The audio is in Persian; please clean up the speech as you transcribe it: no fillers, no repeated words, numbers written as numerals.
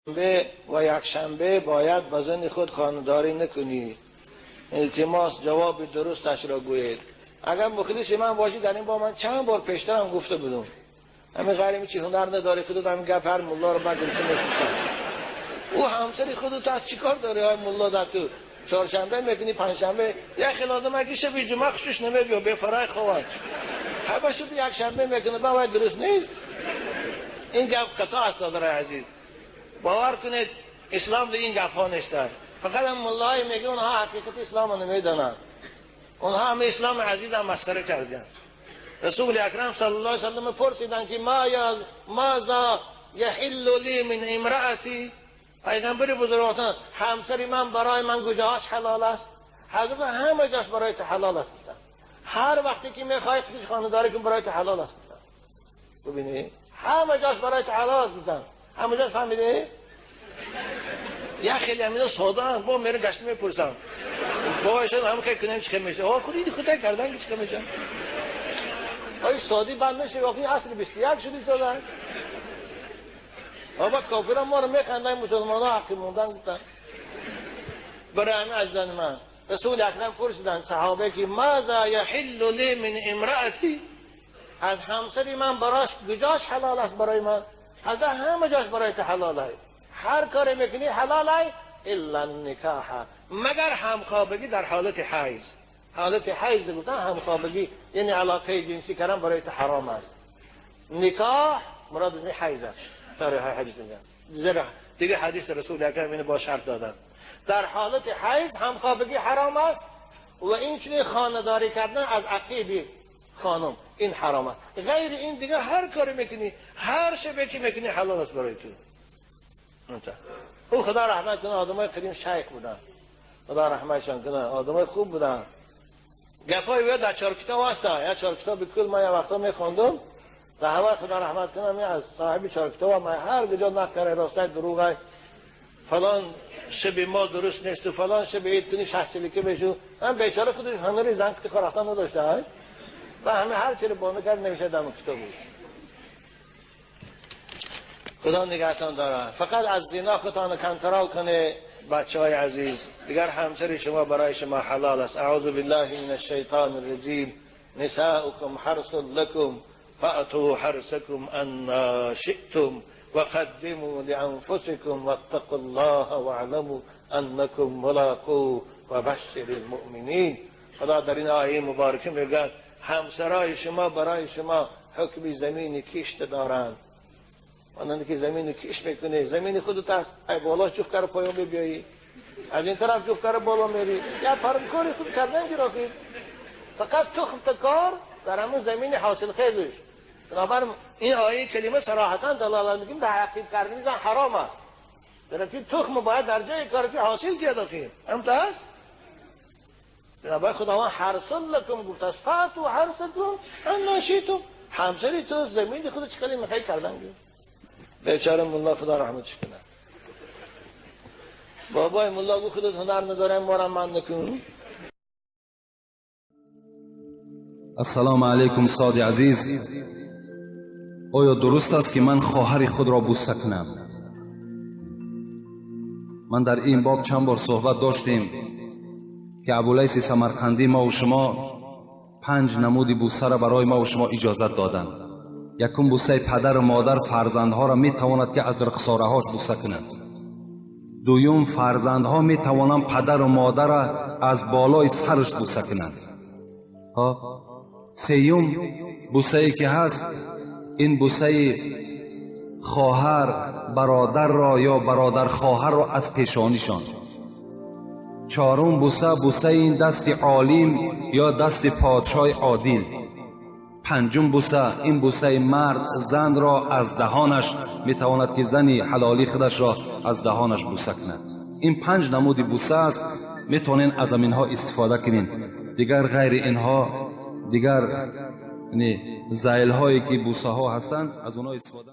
و یک شنبه باید با زن خود خانه‌داری نکنید. التماس جواب درستش را گویید. اگر مخلص من باشی در این با من چند بار پیشتر هم گفته بودم. همین غریبی چی هنر نداره خودت همین گپ هر ملا رو بگرفته میشن. او همسری خودت از چیکار داره های ملا در تو چهارشنبه میکنی پنجشنبه یک خیلی آدم اگه شب جمعه خوشش نمیاد به فرای خوان. همه شب یک شنبه میکنه با درست نیست. این گپ خطا است برای عزیز. باور کنید اسلام در این گپ ها نیست. فقط هم ملای میگه اونها حقیقت اسلام رو نمیدانند. اونها هم اسلام عزیز هم مسخره کردن. رسول اکرم صلی الله علیه و سلم پرسیدن که ماذا یحل لی من امرأتی؟ پیغمبر بزرگوار همسر من برای من کجاش حلال است؟ حضرت همه جاش برای تو حلال است. هر وقتی که میخوای خودش خانه داری کن برای تو حلال است. ببینی همه جاش برای تو حلال است. همه جاش فهمیده؟ یا خیلی همینا ساده هم با میره گشت میپرسم با ایشون هم خیلی کنیم چه میشه آه خودی خدا کردن که چه میشه آی سادی بند نشه واقعی عصر 21 شدی ساده بابا کافران ما رو میخندن مسلمان ها حقی موندن گفتن برای همین عزیزان من رسول اکرم پرسیدن صحابه که ماذا یحل لی من امرأتی؟ از همسری من براش کجاش حلال است برای من؟ حضرت همه جاش برای تو حلال است. هر کاری میکنی حلال است الا النکاح، مگر همخوابگی در حالت حیض. حالت حیض گفتن همخوابگی یعنی علاقه جنسی کردن برای تو حرام است. نکاح مراد از حیض است. شرح حدیث میگن. دیگه حدیث رسول اکرم اینو با شرط دادن. در حالت حیض همخوابگی حرام است و این چنین خانه‌داری کردن از عقیب خانم این حرام است. غیر این دیگه هر کاری میکنی هر شبه که میکنی حلال است برای تو. او خدا رحمت کنه آدمای قدیم شیخ بودن، خدا رحمتشان کنه آدمای خوب بودن. گپای وی در چهار کتاب هست، یا چهار کتاب کل من یه وقتا میخوندم در هوا خدا رحمت کنه از صاحب چهار کتاب من هر کجا نقل کرده راسته دروغ فلان شب ما درست نیست و فلان شب عید کنی شش چلیکه بشو. هم بیچاره خودش هنری زن که رفتن نداشته و همه هر چی رو بانه کرد نمیشه در کتابش. خدا نگهتان داره. فقط از زنا خودتان کنترل کنه بچه های عزیز. دیگر همسر شما برای شما حلال است. اعوذ بالله من الشیطان الرجیم. نساؤکم حرث لکم فأتوا حرثکم انا شئتم وقدموا لانفسکم واتقوا الله واعلموا انکم ملاقوه وبشر المؤمنین. خدا در این آیه مبارکه میگه همسرای شما برای شما حکم زمین کشت دارند. مانند که زمین کش میکنه زمین خودت است، ای بالا جفت کار پایان بیایی از این طرف جفت کار بالا میری یا پرمکاری خود کردن گرافی فقط تخم تکار در همون زمین حاصل خیزش. بنابراین این آیه کلمه صراحتا دلالت میکنه در عقیب کردن زن حرام است. در تخم باید در جای کاری که حاصل کرد آخر هم تا است. بنابراین خداوند حرث لکم گفت است فاتو حرثکم انا شئتم. همسری تو زمین خودت چقدر میخوای کردن گیر. بیچاره ملا خدا رحمتش کنه. بابای ملا گفت خودت هنر ندارم مارم من نکن. السلام علیکم سادی عزیز. آیا درست است که من خواهر خود را بوسه کنم؟ من در این باب چند بار صحبت داشتیم که ابولیث سمرقندی ما و شما 5 نمود بوسه را برای ما و شما اجازت دادند. یکم بوسه پدر و مادر فرزندها را می تواند که از رخساره هاش بوسه کنند. دویم فرزندها می توانند پدر و مادر را از بالای سرش بوسه کنند. سیوم بوسه ای که هست این بوسه خواهر برادر را یا برادر خواهر را از پیشانیشان. چهارم بوسه بوسه این دست عالم یا دست پادشاه عادل. پنجم بوسه این بوسه مرد زن را از دهانش میتواند که زنی حلالی خودش را از دهانش بوسه کند. این 5 نمود بوسه است، میتونین از اینها استفاده کنین. دیگر غیر اینها دیگر ذیل هایی که بوسه ها هستند از اونها استفاده